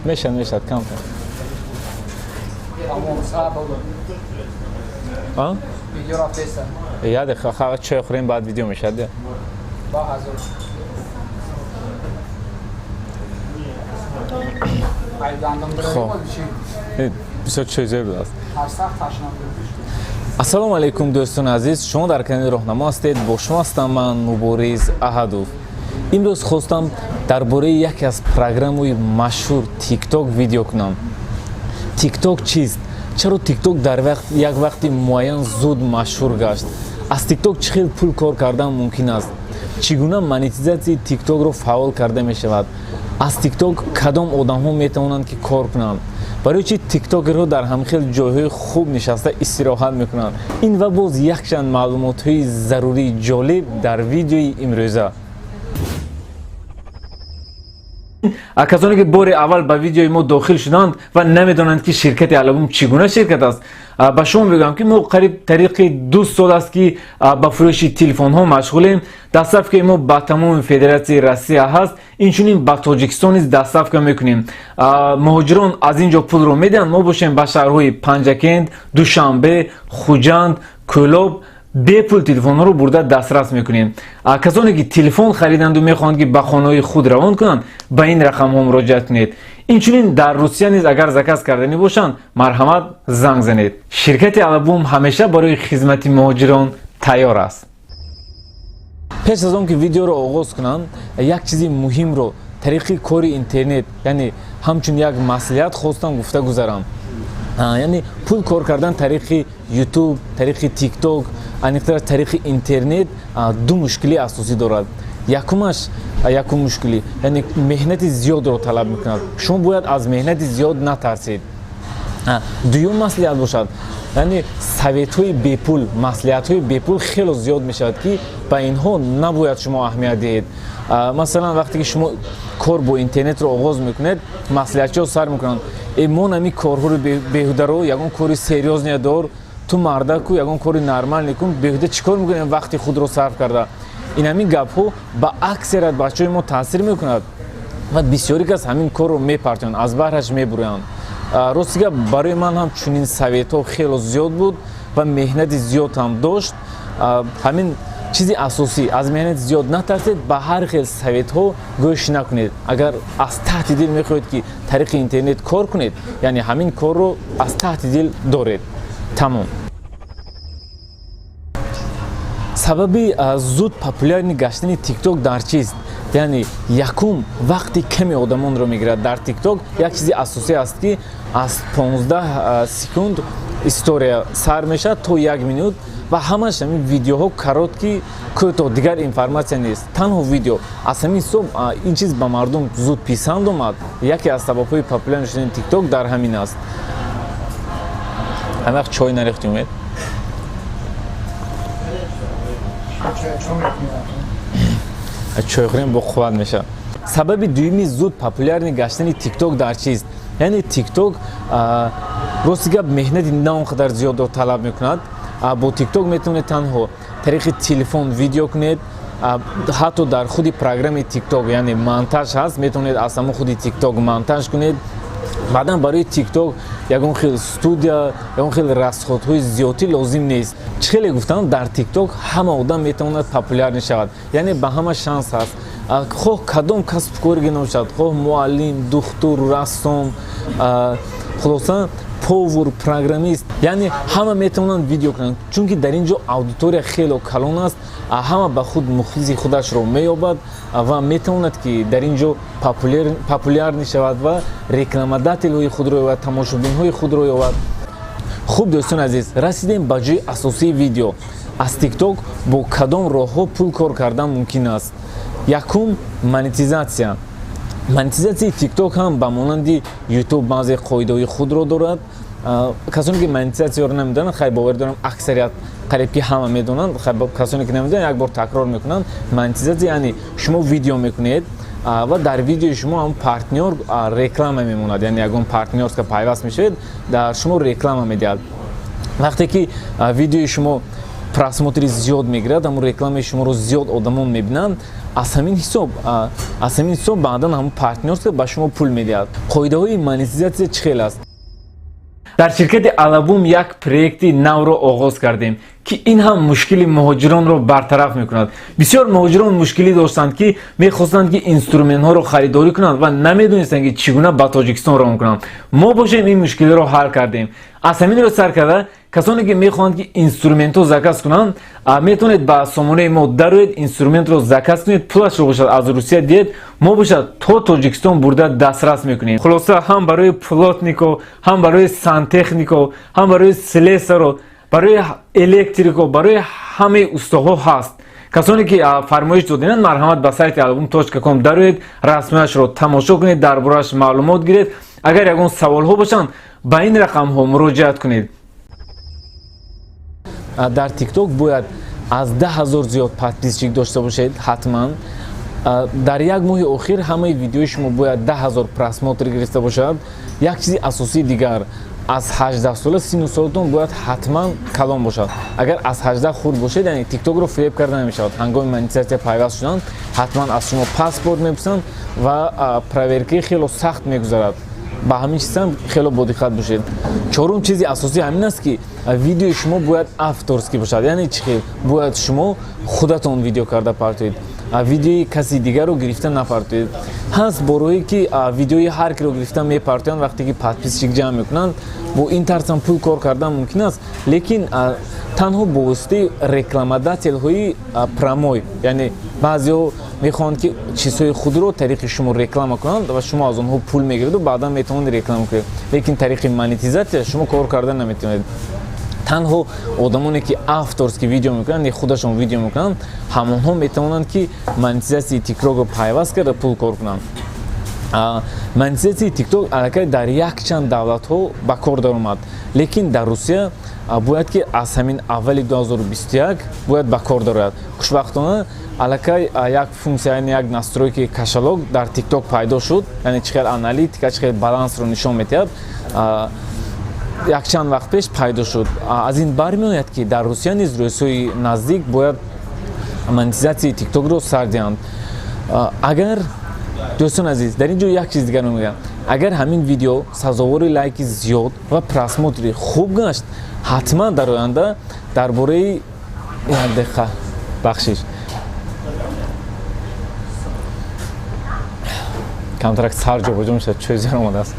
Мешад, мешад, камтар. А? Видео рафтеста. Яде ха, чой хӯрем, баъд видео мешад. Ба ҳазор. Ай дандон. Хоб. Бисёр чой зеб аст. Ассалому алайкум, дӯстони азиз, шумо дар канали Роҳнамо ҳастед, бо шумо ҳастам ман, Мубориз Аҳадов. Имрӯз хостам дар бораи яке аз программаи машҳур Тикток видео кунам. Тикток чист? Чаро Тикток дар як вақти муайян зуд машҳур гашт? Аз Тикток чӣ хел пул кор кардан мумкин аст? Чӣ гуна монетизатсияи Тиктокро фаъол карда мешавад? Аз Тикток кадом одамҳо метавонанд ки кор кунанд? Барои чи тиктокерҳо дар ҳамхел ҷойҳои хуб нишаста истироҳат мекунанд? Ин ва боз якчанд маълумотҳои зарурии ҷолиб дар видеои имрӯза. Касоне ки бори аввал ба видеои мо дохил шуданд ва намедонанд, ки ширкати Алабум чӣ гуна ширкат аст, ба шумо мегӯям, ки мо қариб тариқи 2 сол аст, ки ба фурӯши телефонҳо машғулем. Доставкаи мо ба тамоми Федератсияи Россия ҳаст, инчунин ба Тоҷикистон низ доставка мекунем. Муҳоҷирон аз ин ҷо пулро медиҳанд, мо бошем ба шаҳрҳои Панҷакент, Душанбе, Хуҷанд, Кӯлоб бепул телефонҳоро бурда дастрас мекунем. Касоне ки телефон хариданду мехоҳанд, ки ба хонаҳои худ равон кунанд, ба ин рақамҳо муроҷиат кунед. Инчунин дар Русия низ агар заказ карданӣ бошанд, марҳамат, занг занед. Ширкати Алабум ҳамеша барои хизмати муҳоҷирон тайёр аст. Пеш аз он ки видеоро оғоз кунам, як чизи муҳимро тариқи кори интернет, яъне ҳамчун як маслиҳат хостам гуфта гузарам. Яъне пул кор кардан тариқи Ютуб, тариқи Тикток, аниқтар тариқи интернет ду мушкилии асосӣ дорад. Якумаш, якум мушкилӣ, яъне меҳнати зиёдро талаб мекунад. Шумо бояд аз меҳнати зиёд натарсед. Дуюм маслиҳат бошад, яъне советҳои бепул, маслиҳатҳои бепул хело зиёд мешавад, ки ба инҳо набояд шумо аҳамият диҳед. Масалан, вақте ки шумо кор бо интернетро оғоз мекунед, маслиҳатчиҳо сар мекунанд: «Э, мон ами корҳоро беҳударо, ягон кори серьёзный дор, ту мардаку, ягон кори нормальный кун, беҳуда чӣ кор мекунем вақти худро сарф карда?» Ин ҳамин гапҳо ба аксарият бачаҳои мо таъсир мекунад ва бисёри кас ҳамин корро мепартоянд, аз баҳраш мебурӯянд. Рости гап, барои ман ҳам чунин советҳо хело зиёд буд ва меҳнати зиёд ҳам дошт. Ҳамин чизи асосӣ: аз меҳнати зиёд натарсед, ба ҳар хел советҳо гӯш накунед. Агар аз таҳти дил мехоҳед, ки тариқи интернет кор кунед, яъне ҳамин корро аз таҳти дил доред, тамом. Сабаби зуд популярный гаштани Тикток дар чист? Яъне якум, вақти ками одамонро мегирад. Дар Тикток як чизи асосӣ аст, ки аз 15 секунд история сар мешавад то як минут ва ҳамаш ҳамин видеоҳо короткий, кӯтоҳ, дигар информатсия нест, танҳо видео. Аз ҳамин ҳисоб ин чиз ба мардум зуд писанд омад. Яке аз сабабҳои популяр шудани Тикток дар ҳамин аст. Ҳамин вақт чой нарехти, Умед? Чой хӯрем, бо қувват мешавад. Сабаби дуюми зуд популярный гаштани Тикток дар чист? Яъне Тикток, рости гап, меҳнати на он қадар зиёдро талаб мекунад. Бо Тикток метавонед танҳо тариқи телефон видео кунед, ҳатто дар худи программаи Тикток, яъне монтаж ҳаст, метавонед аз ҳамон худи Тикток монтаж кунед. Баъдан барои Тикток ягон хел студия, ягон хел расходҳои зиёдтӣ лозим нест. Чӣ хеле гуфтам, дар Тикток ҳама одам метавонад популярный шавад, яъне ба ҳама шанс ҳаст, хоҳ кадом касбу коре набошад, хоҳ муаллим, духтур, рассом, хулоса, повар, программист, яъне ҳама метавонанд видео кунанд, чунки дар ин ҷо аудитория хело калон аст, ҳама ба худ мухлиси худашро меёбад ва метавонад, ки дар ин ҷо популярный шавад ва рекламодателҳои худро ёбад, тамошобинҳои худро ёбад. Хуб, дӯстони азиз, расидем ба ҷои асосии видео: аз Тикток бо кадом роҳҳо пул кор кардан мумкин аст? Якум, монетизатсия. Монетизатсияи Тикток ҳам ба монанди Ютуб баъзе қоидаҳои худро дорад. Касоне ки монетизатсияро намедонанд, хай, боварӣ дорам, аксарият, қариб ки ҳама медонанд, касоне ки намедонанд, як бор такрор мекунанд. Монетизатсия яъне шумо видео мекунед ва дар видеои шумо ҳам партнёр реклама мемонад, яъне ягон партнёрска пайваст мешавед, дар шумо реклама медиҳад. Вақте ки видеои шумо просмотри зиёд мегирад, ҳамун рекламаи шуморо зиёд одамон мебинанд. Аз ҳамин ҳисоб баъдан ҳамон партнёрство ба шумо пул медиҳад. Қоидаҳои монетизатсия чӣ хел аст? Дар ширкати Алабум як проекти навро оғоз кардем, ки ин ҳам мушкили муҳоҷиронро бартараф мекунад. Бисёр муҳоҷирон мушкилӣ доштанд, ки мехостанд, ки инструментҳоро харидорӣ кунанд ва намедонистанд, ки чӣ гуна ба Тоҷикистон равон кунанд. Мо бошем, ин мушкилиро ҳал кардем. Аз ҳамин рӯз сар карда, касоне ки мехоҳанд, ки инструментҳо заказ кунанд, метавонед ба сомонаи мо дароед, инструментро заказ кунед, пулашро бошад аз Русия диҳед, мо бошад то Тоҷикистон бурда дастрас мекунем. Хулоса, ҳам барои плотнико, ҳам барои сантехнико, ҳам барои слесаро, барои электрико, барои ҳамаи устоҳо ҳаст. Касоне ки фармоиш додинанд, марҳамат, ба сайти alabum.com дароед, расмияшро тамошо кунед, дар борааш маълумот гиред. Агар ягон саволҳо бошанд, ба ин рақамҳо муроҷиат кунед. Дар ТикТок бояд аз 10 000 зиёд подписчик дошта бошед ҳатман. Дар як моҳи охир ҳамаи видеои шумо бояд 10 000 просмотр гирифта бошад. Як чизи асосии дигар: аз 18 сола сину солатон бояд ҳатман калон бошад. Агар аз 18 хурд бошед, яъне ТикТокро фиреб карда намешавад. Ҳангоми монетизатсия пайваст шудан ҳатман аз шумо паспорт мепурсанд ва проверкаи хело сахт мегузарад. Ба ҳамин чизам хело бодиққат бошед. Чорум чизи асосӣ ҳамин аст, ки видеои шумо бояд авторский бошад. Яъне чӣ хел? Бояд шумо худатон видео карда партоед, видеои каси дигарро гирифта напартоед. Ҳаст борҳое, ки видеои ҳар киро гирифта мепартоянд, вақте ки подписчик ҷамъ мекунанд. Бо ин тарзам пул кор кардан мумкин аст, лекин танҳо бо воситаи рекламодателҳои прямой. Яъне баъзеҳо мехоҳанд, ки чизҳои худро тариқи шумо реклама кунанд ва шумо аз онҳо пул мегиреду баъдан метавонед реклама кунед, лекин тариқи монетизатсия шумо кор карда наметавонед. Танҳо одамоне ки авторский видео мекунанд, худашон видео мекунанд, ҳамонҳо метавонанд, ки монетизатсияи ТикТокро пайваст карда пул кор кунанд. Монетизатсияи ТикТок аллакай дар якчанд давлатҳо ба кор даромад, лекин дар Русия бояд ки аз ҳамин аввали 2021 бояд ба кор дарояд. Хушбахтона, аллакай як функсия, яъне як настройки кошелёк дар ТикТок пайдо шуд, яъне чӣ хел аналитика, чӣ хел балансро нишон медиҳад, якчанд вақт пеш пайдо шуд. Аз ин бармеояд, ки дар Русия низ рӯзҳои наздик бояд монетизатсияи ТикТокро сар диҳанд. Агар, дӯстон азиз, дар ин ҷо як чиз дигар мегӯям: агар ҳамин видео сазовори лайки зиёд ва просмотри хуб гашт, ҳатман дар оянда дар бораи... Як дақиқа, бахшиш, камтарак сар ҷобаҷо мешавад, чӯзиёр омадааст,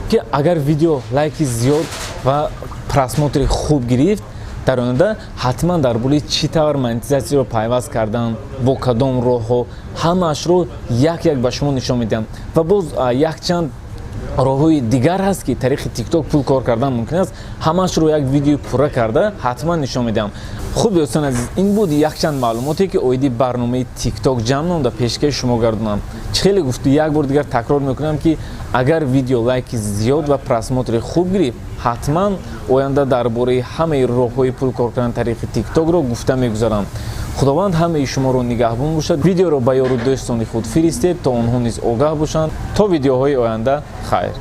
ки агар видео лайки зиёд ва просмотри хуб гирифт, дар оянда ҳатман дар бораи чӣ тавр монетизатсияро пайваст кардан, бо кадом роҳҳо, ҳамаашро як як ба шумо нишон медиҳам. Ва боз якчанд роҳҳои дигар ҳаст, ки тариқи ТикТок пул кор кардан мумкин аст. Ҳамаашро як видеои пурра карда ҳатман нишон медиҳам. Хуб, дӯстон азиз, ин буд якчанд маълумоте, ки оиди барномаи ТикТок ҷамъ намуда пешкаши шумо гардонам. Чӣ хеле гуфту, як бор дигар такрор мекунам, ки агар видео лайки зиёд ва просмотри хуб гирифт, ҳатман оянда дар бораи ҳамаи роҳҳои пул кор кардан тариқи ТикТокро гуфта мегузарам. Худованд ҳамаи шуморо нигаҳбон бошад. Видеоро ба ёру дӯстони худ фиристед, то онҳо низ огаҳ бошанд. То видеоҳои оянда, хайр.